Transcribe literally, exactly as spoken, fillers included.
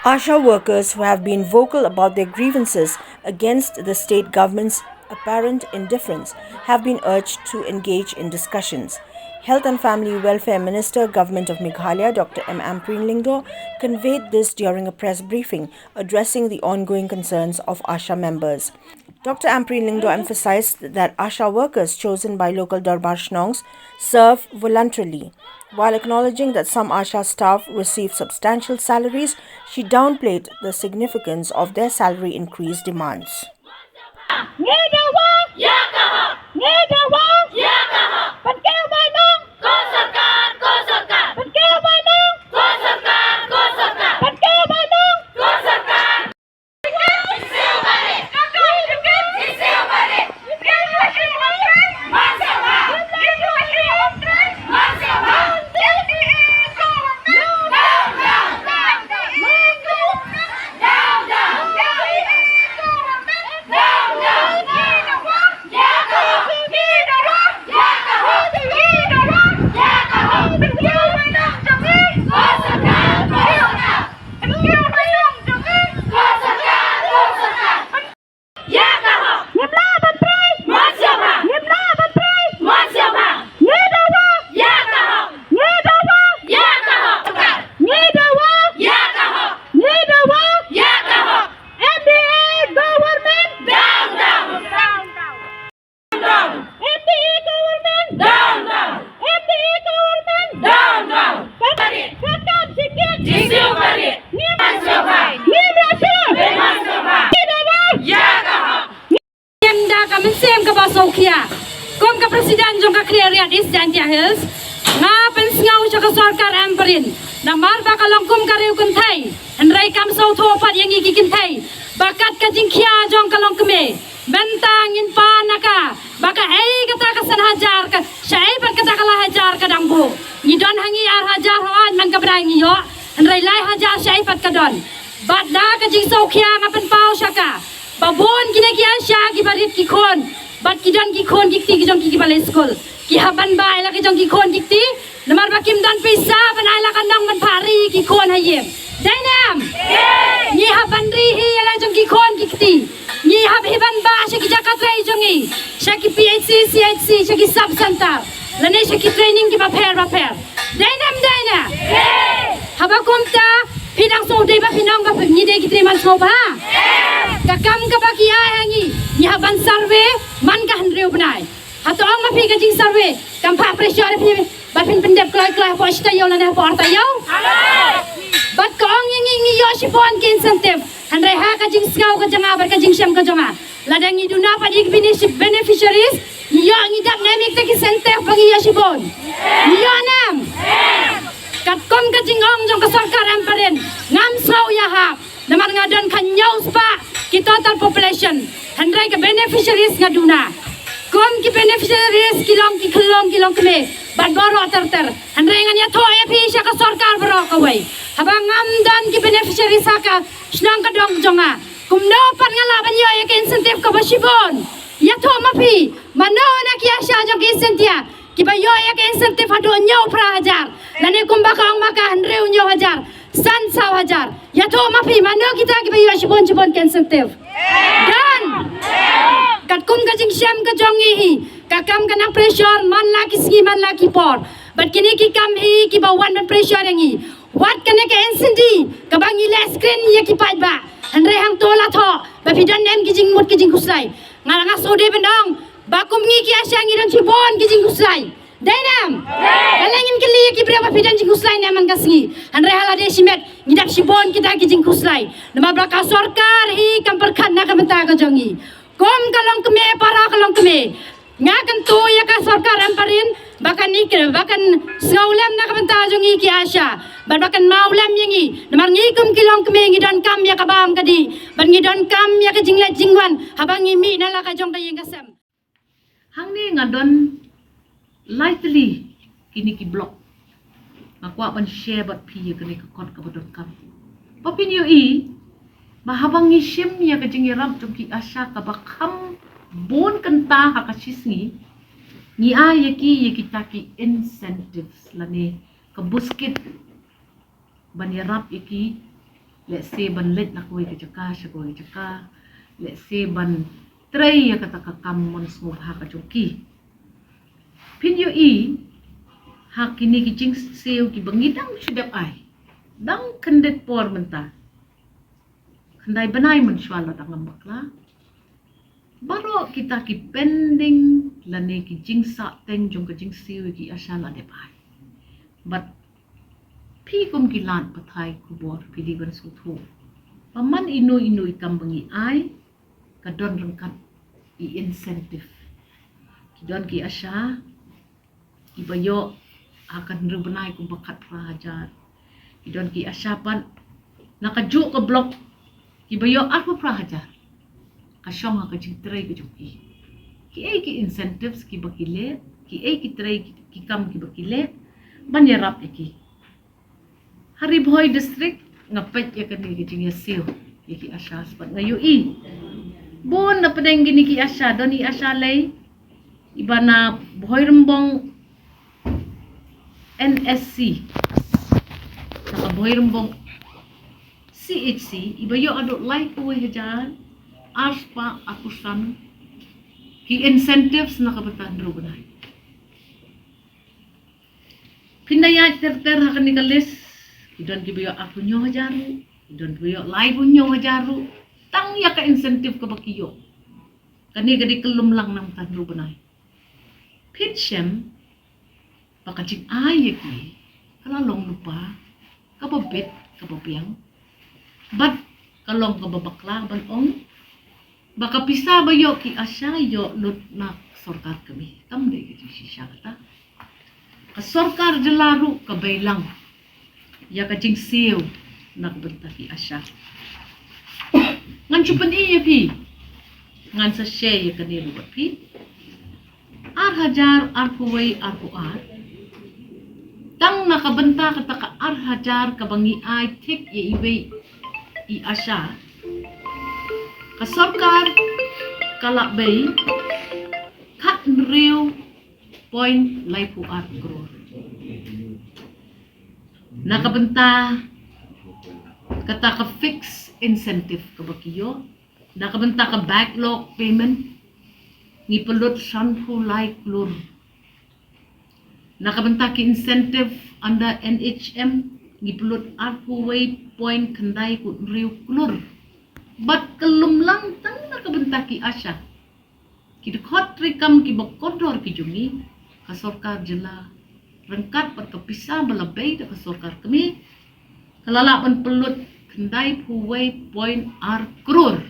ASHA workers who have been vocal about their grievances against the state government's apparent indifference have been urged to engage in discussions. Health and Family Welfare Minister, Government of Meghalaya, Doctor M Ampareen Lyngdoh, conveyed this during a press briefing addressing the ongoing concerns of ASHA members. Doctor Ampareen Lyngdoh emphasized that ASHA workers chosen by local Dorbar Shnongs serve voluntarily. While acknowledging that some ASHA staff receive substantial salaries, she downplayed the significance of their salary increase demands. Ngi dawa ïa ka hok. Ngi dawa ïa ka hok. Ban kiew bai nong. Ko sorkar, ko sorkar. Ban kiew bai nong. Ko sorkar, ko sorkar. Ban kiew bai nong. Ko sorkar. Down, down. M D A government, down, down. M D A government, down, down. Parit. Parit. Parit. Ngim lah shuh. Ngim lah shuh. Ngim lah shuh. Ngim lah shuh. Ïa ka hok. Ngim da ka mynsiem kaba sngewkhia. Kum ka president jong ka Khliehriat East Jaintia Hills, nga pynsngew sha ka sorkar Ampareen. Namar ba ka long kum ka riew kynthei, hynrei kam sngewthuh pat ïa ngi ki kynthei ba kat ka jingkhia jong ka longkmie. Mynta ngin pan na ka ba kaei kata ka san hajar, ka shaei pat kata ka lai hajar ka dang buh. Ngi don ha ngi ar hajar hooid man ka bnai ngi ïoh, hynrei lai hajar shaei pat ka don. Bad da ka jingsngewkhia nga pynpaw sha ka ba bun kine ki ASHA kiba rit ki khun bad ki don ki khun ki kti ki jong ki kiba leit skul, ki hap ban buh ïa la ki jong ki khun ki kti. Namar ba kim don pisa ban ai la ka nong ban phah ri ki khun ha ïing. Dei ne em? Ngi hap ban ri hi ïa la jong ki khun ki kti. Ngi hap hi ban buh sha ki jaka trei jong ngi, sha ki P H C, C H C, sha ki sub center, lane sha ki training kiba pher ba pher. Dei ne em, dei ne? Haba kumta phi dang sngewdei ba phi nong ba phi, ngi dei ki trei man sngewbha. Ka kam kaba ki ai ha ngi, ngi hap ban survey man ka hynriew bnai. Hato ong ma phi ka jingsurvey kam phah pressure ïa phi ba phin pyndep kloi kloi hapoh shi taïew lane hapoh ar taïew? Bad ka ong ïa ngi, ngi ïoh shibun ki incentive. Hynrei ha ka jingsngew ka jong nga bad ka jingshem ka jong nga, lada ngi duna pat ïa ki benefi-, beneficiaries, ngi ïoh, ngi dap ne em ïa kita ki incentive ba ngi ïoh shibun? Ngi ïoh ne em? Katkum ka jingong jong ka sorkar Ampareen, ngam sngew ïahap. Namar nga don khathynñiew spah ki total population, hynrei ka beneficiaries nga duna. Kum ki beneficiaries ki long ki khyllung ki longkmie bad baroh ter ter. Hynrei ngan ïathuh ïa phi sha ka sorkar baroh kawei, haba ngam don ki beneficiaries ha ka shnong ka dong jong nga, kumno pat nga lah ban ïoh ïa ka incentive kaba shibun? Ïathuh ma phi, mano na ki ASHA jong ka East Jaintia kiba ïoh ïa ka incentive haduh hynñiew phra hajar, lane kumba ka ong ma ka hynriew hynñiew hajar, san saw hajar? Ïathuh ma phi, mano kita kiba ïoh shibun shibun ka incentive? Don. Katkum ka jingshem ka jong ngi hi, ka kam ka nang pressure man la ki sngi man la ki por. Bad kine ki kam hi kiba wan ban pressure ïa ngi. Wat kane ka N C D kaba ngi leh screen ïa ki paidbah, hynrei hangto la thoh ba phi don ne em ki jingmut ki jingkhuslai. Nga, nga sngewdei ban ong ba kum ngi ki ASHA ngi don shibun ki jingkhuslai. Dei ne em? Balei ngin kylli ïa ki briew ba phi don jingkhuslai ne em man ka sngi, hynrei ha lade shimet ngi dap shibun kita ki jingkhuslai. Namar ba ka sorkar hi kam pyrkhat na ka bynta ka jong ngi. Kum ka longkmie, para ka longkmie, nga kyntu ïa ka sorkar Ampareen ba kan, ba kan sngewlem na ka bynta jong ngi ki ASHA bad ba kan mawlem ïa ngi. Namar ngi kum ki longkmie ngi donkam ïa ka bam ka dih bad ngi donkam ïa ka jingleit jingwan haba ngi mih na la ka jong ka ïing ka sem. Hangne nga don lai tylli kine ki block. Nga kwah ban share bad phi ïa kane ka kot kaba donkam ba phin ïohi ba haba ngi shim ïa ka jingïarap jong ki ASHA kaba kham bun kynta ha ka shisngi, ngi ai ïa ki ïa kita ki incentives lane ka buskit ban ïarap ïa ki Lehse ban leit na kawei ka jaka sha kawei ka jaka, lehse ban trei ïa kata ka kam mon sngewbha ka jong ki. Phin ïohi ha kine ki jingsiew kiba ngi dang shu dep ai, dang khyndiat por mynta, khyndai bnai mynshuwa lada ngam bakla, baroh kita ki pending lane ki jingsahteng jong ka jingsiew ïa ki ASHA la dep ai. Bad phi kum ki lad pathai khubor phi dei ban sngewthuh ba man ino ino i kam ba ngi ai, ka don ryngkat i incentive. Ki don ki ASHA kiba ïoh ha ka hynriew bnai kumba khatphra hajar. Ki don ki ASHA pat na kajuh ka block kiba ïoh arphew phra hajar. Ka shong ha ka jingtrei ka jong ki. Kiei ki incentives kiba ki leh, kiei ki trei, ki kam kiba ki leh ban ïarap ïa ki. Ha Ri Bhoi District nga peit ïa kane ka jingïasiew ïa ki ASHA, bad nga ïohi bun na pdeng kine ki ASHA don i ASHA lei iba na Bhoirymbong NSC, na ka Bhoirymbong CHC, iba ïoh haduh laiphew wei hajar arspah arphew san ki incentives na ka bynta hynriew bnai. Phin da ïaid ter ter ha kane ka list, ki don kiba ïoh arphew hynñiew hajar ruh, ki don kiba ïoh laiphew hynñiew hajar ruh, tang ïa ka incentive kaba ki ïoh. Kane ka dei ka lumlang na ka bynta hynriew bnai. Phin shem ba ka jingai ïa ki ka la long lypa kaba bit kaba biang, bad ka long kaba bakla ban ong ba ka pisa ba ïoh ki ASHA ïoh lut na sorkar kmie. Kam dei ka jingshisha kata. Ka sorkar jylla ruh ka beilang ïa ka jingsiew na ka bynta ki ASHA. Ngan shu pyni ïa phi, ngan sa share ïa kane ruh bad phi. Ar hajar arphew wei arphew ar, tang na ka bynta kata ka ar hajar kaba ngi ai thik ïa iwei i ASHA, ka sorkar ka la bei khathynriew point laiphew ar klur. Na ka bynta kata ka fixed incentive kaba ki ïoh, na ka bynta ka backlog payment, ngi pynlut sanphew lai klur. Na ka bynta ki incentive under NHM, ngi pynlut arphew wei point khyndai hynriew klur. Bad ka lumlang tang na ka bynta ki ASHA, ki dkhot treikam kiba kordor ki jong ngi, ka sorkar jylla ryngkat bad ka pisa ba la bei da ka sorkar kmie, ka la lah ban pynlut khyndaiphew wei point ar klur.